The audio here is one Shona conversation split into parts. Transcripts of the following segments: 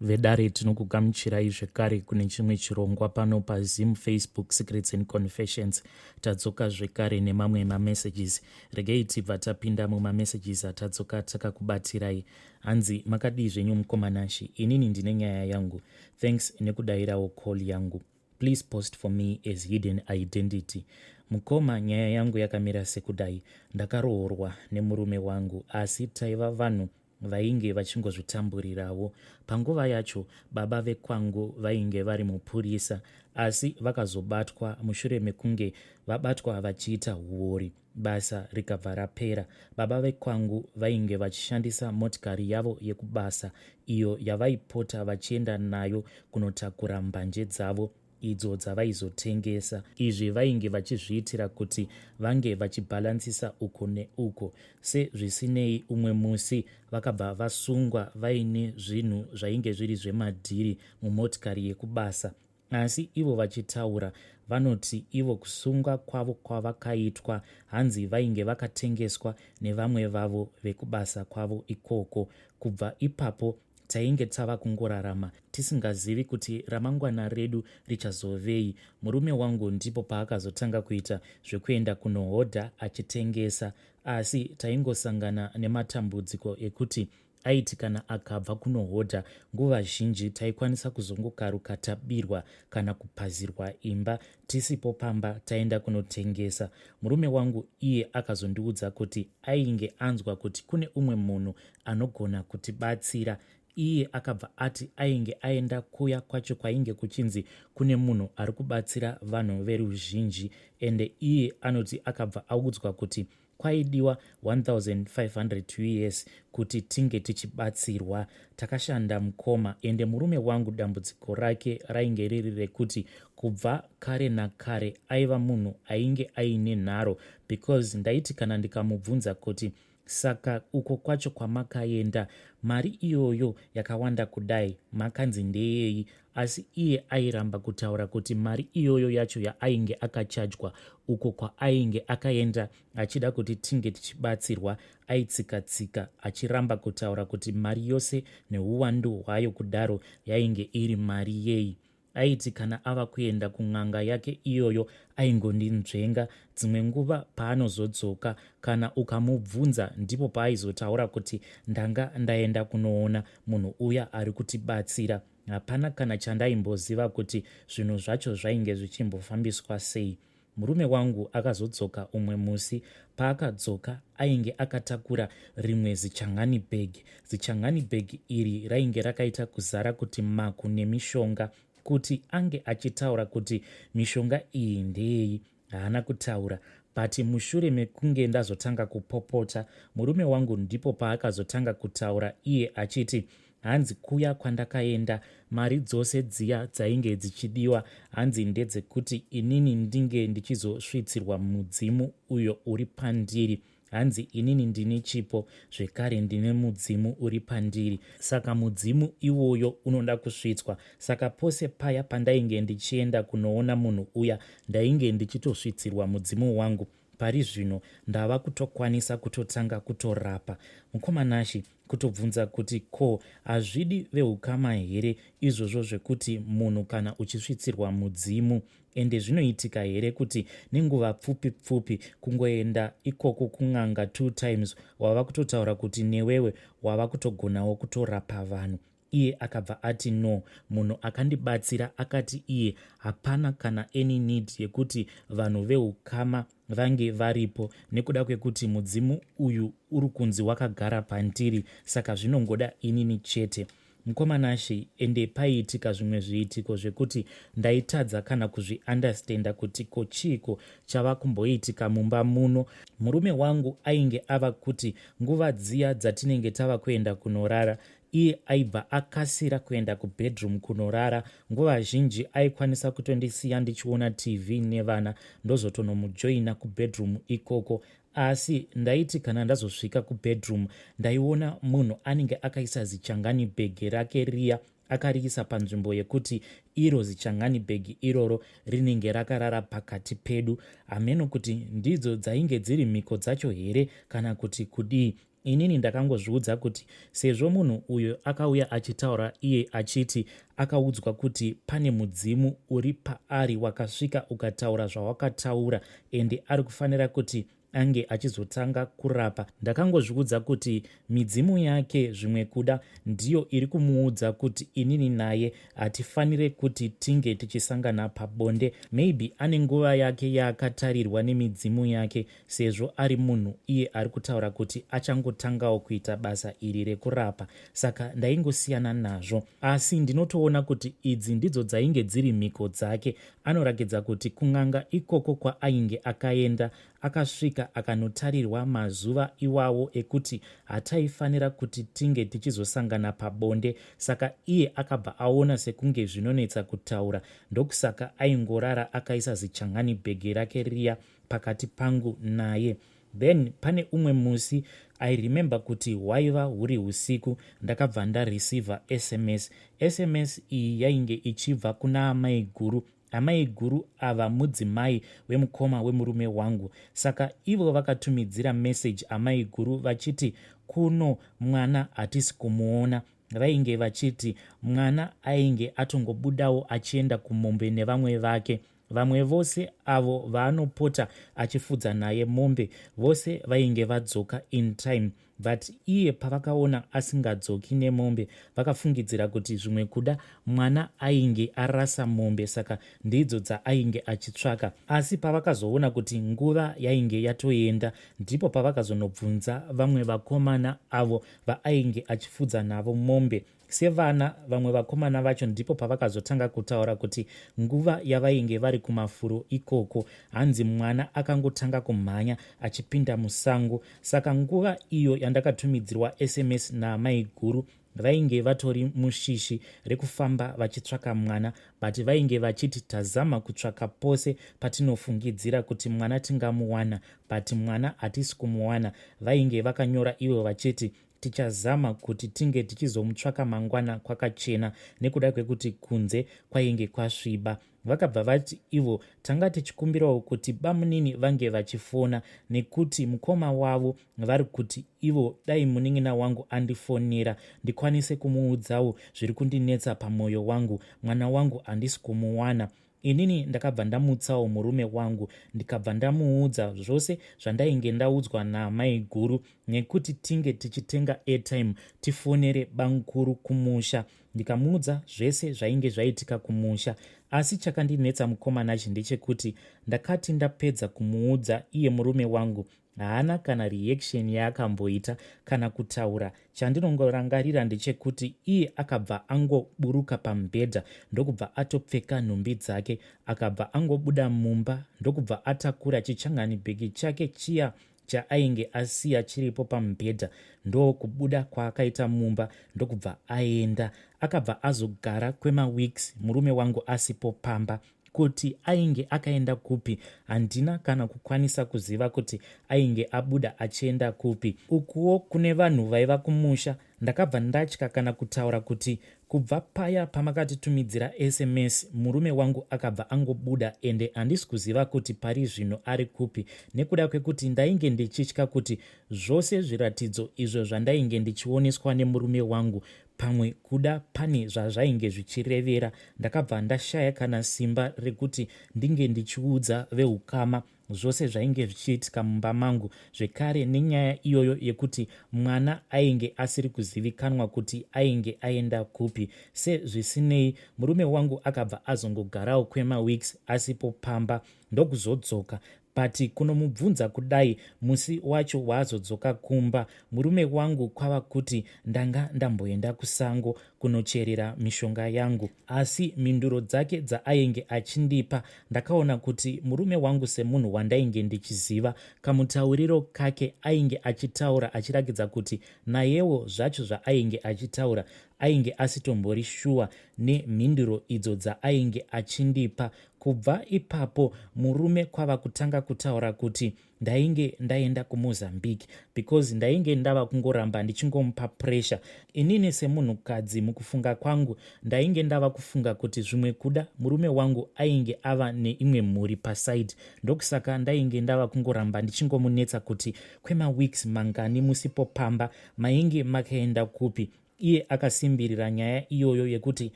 Vedare tinokugamuchirai zvekare kune chimwe chirongwa pano paZim Facebook Secrets and Confessions. Tadzoka zvekare nemamwe mamessages. Regei tibva tapinda mumamessages atadzoka takakubatirai. Hanzi makadii zvenyu mukoma Nashy, inini ndine nyaya yangu. Thanks nekudairawo call yangu. Please post for me as hidden identity. Mukoma nyaya yangu yakamira sekudai. Ndakaroorwa nemurume wangu asi taiva vanhu vainge vachingozvitamburirawo. Panguva yacho baba vekwangu vainge vari mupurisa asi vakazobatwa mushure mekunge vabatwa vachiita huwori basa rikabva rapera. Baba vekwangu vainge vachishandisa motikari yavo yekubasa iyo yavaipota vachienda nayo kunotakura mbanje dzavo idzo dzavaizotengesa. Izvi vainge vachizviitira kuti vange vachibhalansisa uko neuko. Sezvisinei, umwe musi vakabva vasungwa vaine zvinhu zvainge zviri zvemadhiri mumotikari yekubasa. Asi ivo vachitaura vanoti ivo kusungwa kwavo kwavakaitwa hanzi vainge vakatengeswa nevamwe vavo vekubasa kwavo ikoko. Kubva ipapo Tainge tava kungorarama tisingazivi kuti ramangwana redu richazovei. Murume wangu ndipo paakazotanga kuita zvekuenda kunohodha achitengesa asi taingosangana nematambudziko ekuti aiti kana akabva kunohodha nguva zhinji taikwanisa kuzongokaruka tabirwa kana kupazirwa imba tisipo pamba taenda kunotengesa. Murume wangu iye akazondiudza kuti ainge anzwa kuti kune umwe munhu anogona kutibatsira. Iye akabva ati ainge aenda kuya kwacho kwainge kuchinzi kune munhu ari kubatsira vanhu veruzhinji ende iye anoti akabva audzwa kuti kwaidiwa 1500 us kuti tinge tichibatsirwa. Takashanda mukoma ende murume wangu dambudziko rake rainge riri rekuti kubva kare nakare aiva munhu ainge aine nharo because ndaiti kana ndikamubvunza kuti Saka uko kwacho kwamakaenda mari iyoyo yakawanda kudai makanzi ndeyei? Asi iye airamba kutaura kuti mari iyoyo yacho yaainge akachajwa uko kwaainge akaenda achida kuti tinge tichibatsirwa aitsika tsika achiramba kutaura kuti mari yose neuwandu hwayo kudaro yainge iri mari yei. Aiti kana ava kuenda kun'anga yake iyoyo aingondinzvenga. Dzimwe nguva paanozodzoka kana ukamubvunza ndipo paaizotaura kuti ndanga ndaenda kunoona munhu uya ari kutibatsira. Hapana kana chandaimboziva kuti zvinhu zvacho zvainge zvichimbofambiswa sei. Murume wangu akazodzoka umwe musi. Paakadzoka ainge akatakura rimwe zichangani bag. Zichangani bag iri rainge rakaita kuzara kuti maku nemishonga. Kuti ange achitaura kuti mishonga iyi ndeyei haana kutaura but mushure mekunge ndazotanga kupopota murume wangu ndipo paakazotanga kutaura iye achiti Hanzi kuya kwandakaenda mari dzose dziya dzainge dzichidiwa hanzi ndedzekuti inini ndinge ndichizosvitsirwa mudzimu uyo uri pandiri. Hanzi inini ndine chipo zvekare ndine mudzimu uri pandiri saka mudzimu iwoyo unoda kusvitswa. Saka pose paya pandainge ndichienda kunoona munhu uya ndainge ndichitosvitsirwa mudzimu wangu. Pari zvino ndava kutokwanisa kutotanga kutorapa. Mukoma Nashy kutobvunza kuti ko hazvidi vehukama here izvozvo zvekuti munhu kana uchisvitsirwa mudzimu ende zvinoitika here kuti nenguva pfupi pfupi kungoenda ikoko kun'anga two times wava kutotaura kuti newewe wava kutogonawo kutorapa vanhu Iye akabva ati no, munhu akandibatsira akati iye hapana kana any need yekuti vanhu veukama vange varipo nekuda kwekuti mudzimu uyu uri kunzi wakagara pandiri saka zvinongoda inini chete. Mukoma Nashy ende paiitika zvimwe zviitiko zvekuti ndaitadza kana kuzviunderstanda kuti ko chiiko chava kumboitika mumba muno. Murume wangu ainge ava kuti nguva dziya dzatinenge tava kuenda kunorara Iye aibva akasira kuenda kubedroom kunorara. Nguva zhinji aikwanisa kutondisiya ndichiona TV nevana ndozotonomujoina kubedroom ikoko. Asi ndaiti kana ndazosvika kubedroom ndaiona munhu anenge akaisa zichangani bhegi rake riya akariisa panzvimbo yekuti iro zichangani bhegi iroro rinenge rakarara pakati pedu. Hameno kuti ndidzo dzainge dziri mhiko dzacho here kana kuti kudii. Inini ndakangozviudza kuti sezvo munhu uyo akauya achitaura iye achiti akaudzwa kuti pane mudzimu uri paari wakasvika ukataura zvawakataura ende ari kufanira kuti ange achizotanga kurapa, ndakangozviudza kuti midzimu yake zvimwe kuda ndiyo iri kumuudza kuti inini naye hatifanire kuti tinge tichisangana pabonde. Maybe ane nguva yake yaakatarirwa nemidzimu yake sezvo ari munhu iye ari kutaura kuti achangotangawo kuita basa iri rekurapa saka ndaingosiyana nazvo. Asi ndinotoona kuti idzi ndidzo dzainge dziri mhiko dzake. Anorakidza kuti kun'anga ikoko kwaainge akaenda akasvika akanotarirwa mazuva iwawo ekuti hataifanira kuti tinge tichizosangana pabonde saka iye akabva aona sekunge zvinonetsa kutaura ndokusaka aingorara akaisa zichangani bhegi rake riya pakati pangu naye. Then pane umwe musi I remember kuti hwaiva huri husiku ndakabva ndareceiver sms. Sms iyi yainge ichibva kuna amaiguru. Amaiguru ava mudzimai wemukoma wemurume wangu. Saka ivo vakatumidzira message amaiguru vachiti kuno mwana hatisi kumuona. Vainge vachiti mwana ainge atongobudawo achienda kumombe nevamwe vake. Vamwe vose avo vaanopota achifudza naye mombe vose vainge vadzoka in time but iye pavakaona asingadzoki nemombe vakafungidzira kuti zvimwe kuda mwana ainge arasa mombe saka ndidzo dzaainge achitsvaka. Asi pavakazoona kuti nguva yainge yatoenda ndipo pavakazonobvunza vamwe vakomana avo vaainge achifudza navo mombe Sevana, vamwe vakomana vacho ndipo pavakazotanga kutaura kuti nguva yavainge vari kumafuro ikoko, hanzi mwana akangotanga kumhanya achipinda musango. Saka nguva iyo yandakatumidzirwa sms naamaiguru vainge vatori mushishi rekufamba vachitsvaka mwana but vainge vachiti tazama kutsvaka pose patinofungidzira kuti mwana tingamuwana but mwana hatisi kumuwana. Vainge vakanyora ivo vachiti Tichazama kuti tinge tichizomutsvaka mangwana kwakachena nekuda kwekuti kunze kwainge kwasviba. Vakabva vati ivo tanga tichikumbirawo kuti bamunini vange vachifona nekuti mukoma wavo vari kuti ivo dai munin'ina wangu andifonera ndikwanise kumuudzawo zviri kundinetsa pamoyo wangu. Mwana wangu handisi kumuwana. Inini ndakabva ndamutsawo murume wangu ndikabva ndamuudza zvose zvandainge ndaudzwa namaiguru nekuti tinge tichitenga airtime tifonere bamkuru kumusha ndikamuudza zvese zvainge zvaitika kumusha asi chakandinetsa mukoma Nashy ndechekuti ndakati ndapedza kumuudza iye murume wangu Haana kana reaction yaakamboita kana kutaura. Chandinongorangarira ndechekuti iye akabva angoburuka pamubhedha ndokubva atopfeka nhumbi dzake. Akabva angobuda mumba ndokubva atakura chichangani bhegi chake chiya chaainge asiya chiripo pamubhedha ndokubuda kwaakaita mumba ndokubva aenda. Akabva azogara kwemaweeks murume wangu asipo pamba. Kuti ainge akaenda kupi handina kana kukwanisa kuziva kuti ainge abuda achienda kupi. Ukuwo kune vanhu vaiva kumusha ndakabva ndatya kana kutaura kuti kubva paya pamakatitumidzira sms murume wangu akabva angobuda ende handisi kuziva kuti pari zvino ari kupi nekuda kwekuti ndainge ndichitya kuti zvose zviratidzo izvo zvandainge ndichioneswa nemurume wangu Pamwe kuda pane zvazvainge zvichirevera. Ndakabva ndashaya kana simba rekuti ndinge ndichiudza veukama zvose zvainge zvichiitika mumba mangu zvekare nenyaya iyoyo yekuti mwana ainge asiri kuzivikanwa kuti ainge aenda kupi. Sezvisinei murume wangu akabva azongogarawo kwemaweeks asipo pamba ndokuzodzoka But kunomubvunza kudai musi wacho waazodzoka kumba murume wangu kwava kuti ndanga ndamboenda kusango kunocherera mishonga yangu. Asi mhinduro dzake dzaainge achindipa ndakaona kuti murume wangu semunhu wandainge ndichiziva kamutauriro kake ainge achitaura achirakidza kuti nayewo zvacho zvaainge achitaura. Ainge asitombori shuwa nemhinduro idzo dzaainge achindipa. Kubva ipapo murume kwava kutanga kutaura kuti ndainge ndaenda kuMozambique because ndainge ndava kungoramba ndichingomupa pressure. Inini semunhukadzi mukufunga kwangu ndainge ndava kufunga kuti zvimwe kuda murume wangu ainge ava neimwe mhuri paside, ndokusaka ndainge ndava kungoramba ndichingomunetsa kuti kwemaweeks mangani musipo pamba, mainge makaenda kupi. Iye akasimbirira nyaya iyoyo yekuti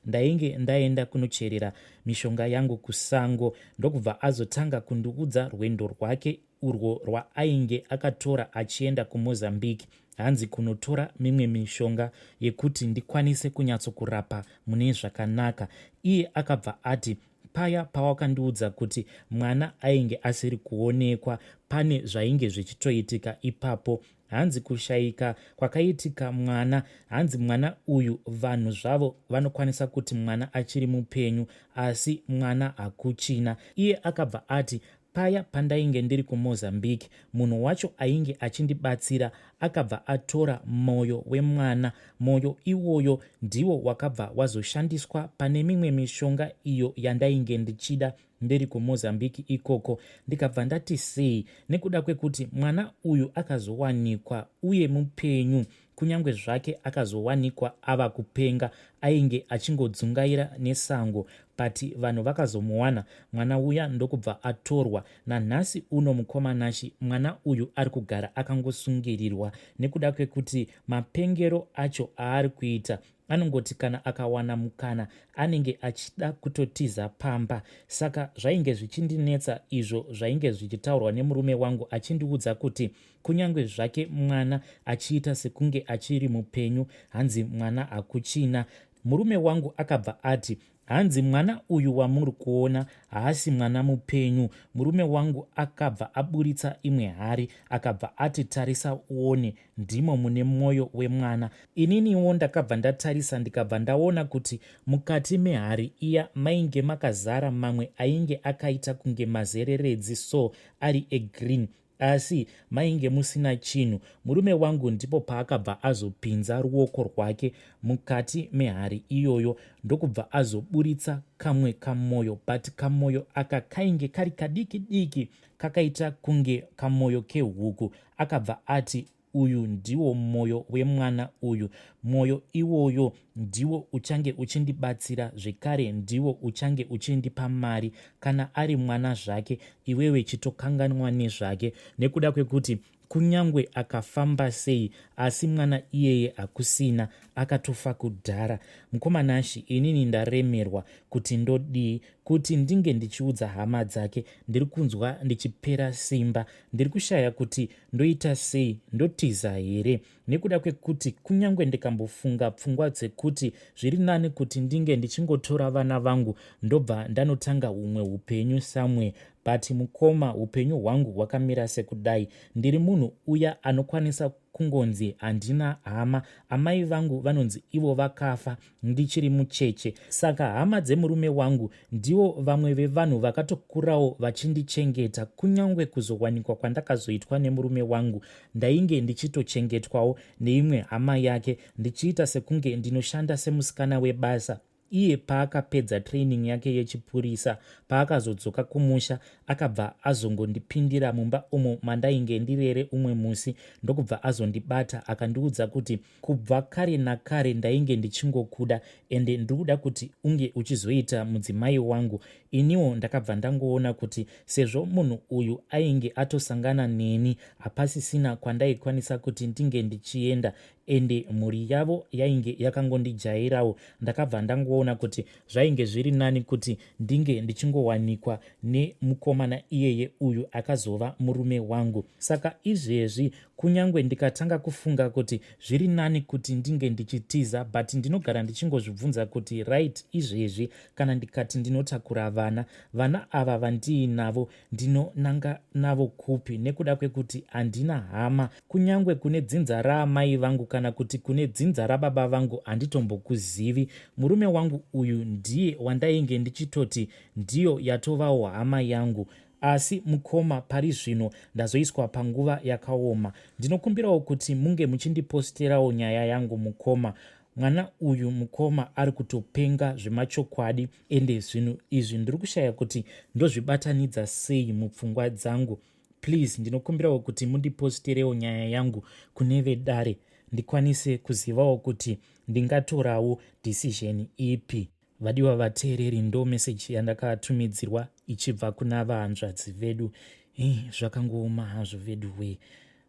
ndainge ndaenda kunocherera mishonga yangu kusango, ndokubva azotanga kundiudza rwendo rwake urwo rwaainge akatora achienda kuMozambique, hanzi kunotora mimwe mishonga yekuti ndikwanise kunyatsokurapa mune zvakanaka. Iye akabva ati paya pawakandiudza kuti mwana ainge asiri kuonekwa pane zvainge zvichitoitika ipapo, hanzi kushaika kwakaitika mwana, hanzi mwana uyu vanhu zvavo vanokwanisa kuti mwana achiri mupenyu asi mwana hakuchina. Iye akabva ati paya pandainge ndiri kuMozambique munhu wacho ainge achindibatsira akabva atora moyo wemwana. Moyo iwoyo ndiwo wakabva wazoshandiswa pane mimwe mishonga iyo yandainge ndichida ndiri kuMozambique ikoko. Ndikabva ndati sei? Nekuda kwekuti mwana uyu akazowanikwa uye mupenyu, kunyange zvake akazowanikwa ava kupenga, ainge achingodzungaira nesango, but vanhu vakazomuwana mwana uya ndokubva atorwa. Nanhasi uno mukoma Nashy, mwana uyu ari kugara akangosungirirwa nekuda kwekuti mapengero acho aari kuita anongoti kana akawana mukana anenge achida kutotiza pamba. Saka zvainge zvichindinetsa izvo zvainge zvichitaurwa nemurume wangu achindiudza kuti kunyange zvake mwana achiita sekunge achiri mupenyu, hanzi mwana hakuchina. Murume wangu akabva ati hanzi mwana uyu wamuri kuona haasi mwana mupenyu. Murume wangu akabva aburitsa imwe hari akabva ati tarisa uone, ndimo mune mwoyo wemwana. Ininiwo ndakabva ndatarisa ndikabva ndaona kuti mukati mehari iya mainge makazara mamwe ainge akaita kunge mazereredzi so ari egreen, asi mainge musina chinhu. Murume wangu ndipo paakabva azopinza ruoko rwake mukati mehari iyoyo ndokubva azoburitsa kamwe kamoyo, but kamoyo aka kainge kari kadiki diki kakaita kunge kamoyo kehuku. Akabva ati uyu ndiwo moyo wemwana uyu, moyo iwoyo ndiwo uchange uchindibatsira zvekare ndiwo uchange uchindipa mari. Kana ari mwana zvake iwewe chitokanganwa nezvake, nekuda kwekuti kunyangwe akafamba sei asi mwana iyeye hakusina, akatofa kudhara. Mukoma Nashy, inini ndaremerwa kuti ndodii kuti ndinge ndichiudza hama dzake. Ndiri kunzwa ndichipera simba, ndiri kushaya kuti ndoita sei, ndotiza here? Nekuda kwekuti kunyange ndikambofunga pfungwa dzekuti zviri nani kuti ndinge ndichingotora vana vangu ndobva ndanotanga humwe hupenyu somewhere, but mukoma hupenyu hwangu hwakamira sekudai. Ndiri munhu uya anokwanisa kungonzi handina hama. Amai vangu vanonzi ivo vakafa ndichiri mucheche, saka hama dzemurume wangu ndivo vamwe vevanhu vakatokurawo vachindichengeta. Kunyange kuzowanikwa kwandakazoitwa nemurume wangu ndainge ndichitochengetwawo neimwe hama yake, ndichiita sekunge ndinoshanda semusikana webasa. Iye paakapedza training yake yechipurisa, paakazodzoka kumusha akabva azongondipindira mumba umo mandainge ndirere umwe musi, ndokubva azondibata akandiudza kuti kubva kare nakare ndainge ndichingokuda ende ndikuda kuti unge uchizoita mudzimai wangu. Iniwo ndakabva ndangoona kuti sezvo munhu uyu ainge atosangana neni hapasisina kwandaikwanisa kuti ndinge ndichienda, ende mhuri yavo yainge yakangondijairawo. Ndakabva ndangoona kuti zvainge zviri nani kuti ndinge ndichingowanikwa nemukomana iyeye uyu akazova murume wangu. Saka izvezvi kunyange ndikatanga kufunga kuti zviri nani kuti ndinge ndichitiza, but ndinogara ndichingozvibvunza kuti right, izvezvi kana ndikati ndinotakura vana, vana ava vandiinavo ndinonanga navo kupi? Nekuda kwekuti handina hama, kunyange kune dzinza raamai vangu kana kuti kune dzinza rababa vangu handitombokuzivi. Murume wangu uyu ndiye wandainge ndichitoti ndiyo yatovawo hama yangu, asi mukoma pari zvino ndazoiswa panguva yakaoma. Ndinokumbirawo kuti munge muchindiposterawo nyaya yangu mukoma. Mwana uyu mukoma ari kutopenga zvemachokwadi ende zvinhu izvi ndiri kushaya kuti ndozvibatanidza sei mupfungwa dzangu. Please ndinokumbirawo kuti mundiposterewo nyaya yangu kune vedare ndikwanise kuzivawo kuti ndingatorawo decision ipi. Vadiwa vateereri ndo message yandakatumidzirwa ichibva kuna vahanzvadzi vedu. Hey, zvakangooma hazvo vedu wee.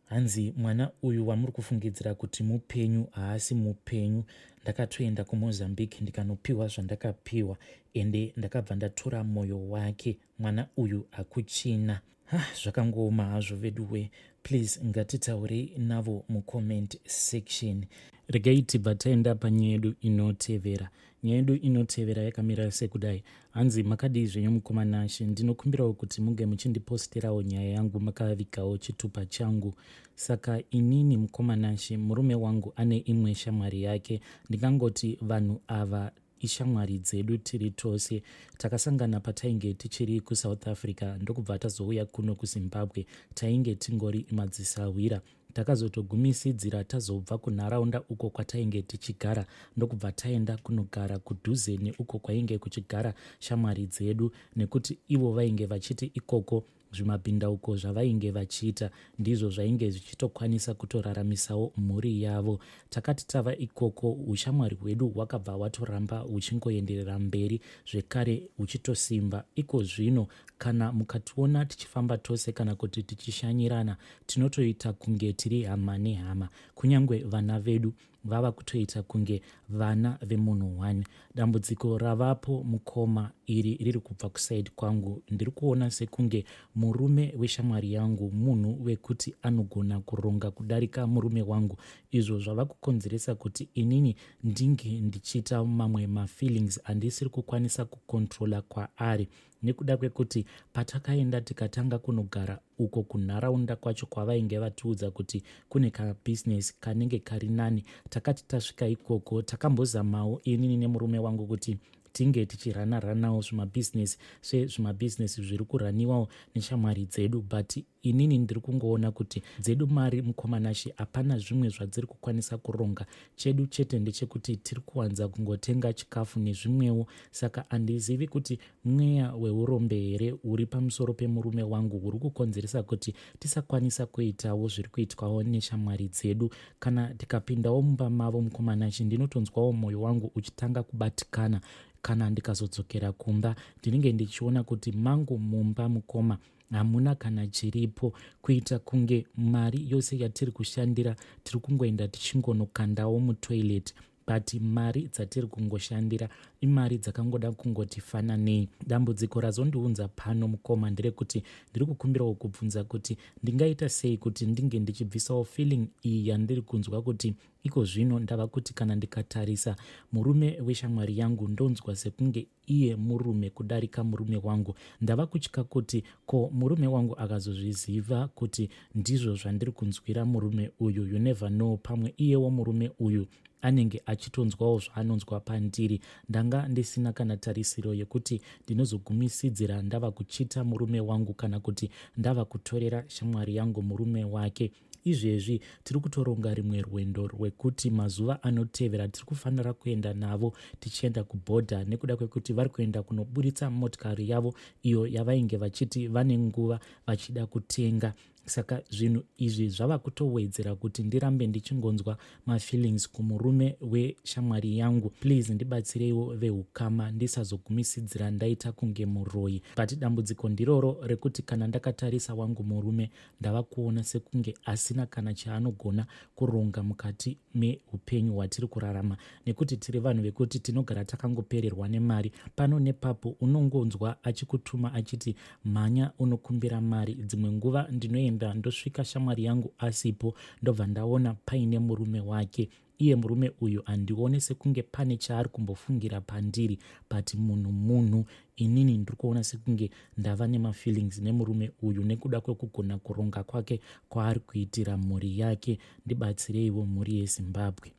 Hanzi mwana uyu wamuri kufungidzira kuti mupenyu haasi mupenyu. Ndakatoenda kuMozambique ndikanopiwa zvandakapiwa ende ndakabva ndatora moyo wake. Mwana uyu hakuchina. Ha, zvakangooma hazvo veduwe. Please ngatitaurei navo mucomment section. Regai tibva taenda panyaya yedu inotevera. Nyaya yedu inotevera yakamira sekudai. Hanzi makadii zvenyu mukoma Nashe, ndinokumbirawo kuti muge muchindiposterawo nyaya yangu makavigawo chitupa changu. Saka inini mukoma Nashe, murume wangu ane imwe shamwari yake, ndingangoti vanhu ava ishamwari dzedu tiri tose. Takasangana patainge tichiri kuSouth Africa ndokubva tazouya kuno kuZimbabwe, tainge tingori madzisahwira. Takazotogumisidzira tazobva kunharaunda uko kwatainge tichigara ndokubva taenda kunogara kudhuze neuko kwainge kuchigara shamwari dzedu nekuti ivo vainge vachiti ikoko zvimabhindauko zvavainge vachiita ndizvo zvainge zvichitokwanisa kutoraramisawo mhuri yavo. Takati tava ikoko ushamwari hwedu hwakabva hwatoramba huchingoenderera mberi zvekare huchitosimba. Iko zvino kana mukationa tichifamba tose kana kuti tichishanyirana tinotoita kunge tiri hama nehama kunyange vana vedu vava kutoita kunge vana vemunhu one. Dambudziko ravapo mukoma iri riri kubva kuside kwangu. Ndiri kuona sekunge murume weshamwari yangu munhu wekuti anogona kuronga kudarika murume wangu izvo zvava kukonzeresa kuti inini ndinge ndichiita mamwe mafeelings andisiri kukwanisa kucontrola kwaari nekuda kwekuti patakaenda tikatanga kunogara uko kunharaunda kwacho kwavainge vatiudza kuti kune kabusiness kanenge kari nani. Takati tasvika ikoko takambozamawo inini nemurume wangu kuti tinge tichirana ranawo zvimabhizinesi sezvimabhizinesi zviri kuraniwawo neshamwari dzedu but inini ndiri kungoona kuti dzedu mari mukoma Nashe hapana zvimwe zvadziri kukwanisa kuronga chedu chete ndechekuti tiri kuwanza kungotenga chikafu nezvimwewo saka handizivi kuti Mweya weurombe here uri pamusoro pemurume wangu uri kukonzeresa kuti tisakwanisa kuitawo zviri kuitwawo neshamwari dzedu? Kana tikapindawo mumba mavo mukoma Nashe ndinotonzwawo moyo wangu uchitanga kubatikana. Kana ndikazodzokera kumba ndinenge ndichiona kuti mangu mumba mukoma hamuna kana chiripo kuita kunge mari yose yatiri kushandira tiri kungoenda tichingonokandawo mutoilet but mari dzatiri kungoshandira imari dzakangoda kungoti fananei. Dambudziko razondiunza pano mukoma nderekuti ndiri kukumbirawo kubvunza kuti ndingaita sei kuti ndinge ndichibvisawo feeling iyi yandiri kunzwa kuti iko zvino ndava kuti kana ndikatarisa murume weshamwari yangu ndonzwa sekunge iye murume kudarika murume wangu. Ndava kutya kuti ko murume wangu akazozviziva kuti ndizvo zvandiri kunzwira murume uyu, you never know, pamwe iyewo murume uyu anenge achitonzwawo zvaanonzwa pandiri. Ndanga ndisina kana tarisiro yekuti ndinozogumisidzira ndava kuchita murume wangu kana kuti ndava kutorera shamwari yangu murume wake. Izvezvi tiri kutoronga rimwe rwendo rwekuti mazuva anotevera tiri kufanira kuenda navo tichienda kubhodha nekuda kwekuti vari kuenda kunoburitsa motikari yavo iyo yavainge vachiti vane nguva vachida kutenga. Saka zvinhu izvi zvava kutowedzera kuti ndirambe ndichingonzwa mafeelings kumurume weshamwari yangu. Please ndibatsireiwo vehukama ndisazogumisidzira ndaita kunge muroyi. But dambudziko ndiroro rekuti kana ndakatarisa wangu murume Ndava kuona sekunge asina kana chaanogona kuronga mukati meupenyu hwatiri kurarama nekuti tiri vanhu vekuti tinogara takangopererwa nemari. Pano nepapo unongonzwa achikutuma achiti mhanya unokumbira mari. Dzimwe nguva ndinoenda ndosvika shamwari yangu asipo ndobva ndaona paine murume wake. Iye murume uyu handione sekunge pane chaari kumbofungira pandiri but munhu munhu inini ndiri kuona sekunge ndava nemafeelings nemurume uyu nekuda kwekugona kuronga kwake kwaari kuitira mhuri yake. Ndibatsireiwo mhuri yeZimbabwe.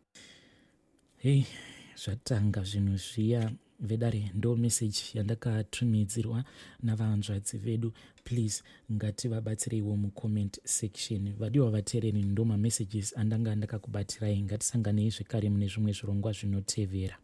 Hei, zvatanga zvinhu zviya. Vedare, ndo message yandakatumidzirwa navahanzvadzi vedu. Please, ngativabatsireiwo mucomment section. Vadiwa vateereri, ndo mamessages andanga ndakakubatirai. Ngatisanganei zvekare mune zvimwe zvirongwa zvinotevera.